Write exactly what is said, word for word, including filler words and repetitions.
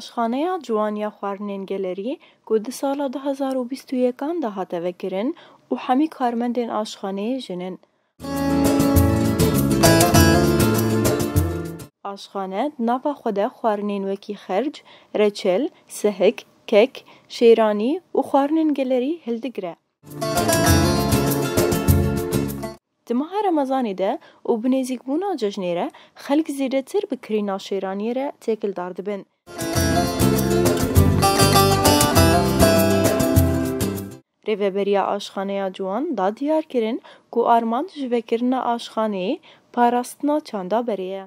Aşxaneya Ciwan ya xwarinên gelerî ku di sala du hezar û bîst û yekan de hate vekirin û hemî karmendên aşxaneyê jin in. Aşxane di nava xwe de xwarinên wekî xerc, reçel, sihik, kek, şêranî û xwarinên gelerî hildigire. Di meha Remezanê de û bi nêzîkbûna cejnê re xelk zêdetir bi kirîna şêraniyê re têkildar dibin. Rêveberiya Aşxaneya Ciwan da diyar kirin ku armanc ji vekirina aşxaneyê parastina çanda berê ye.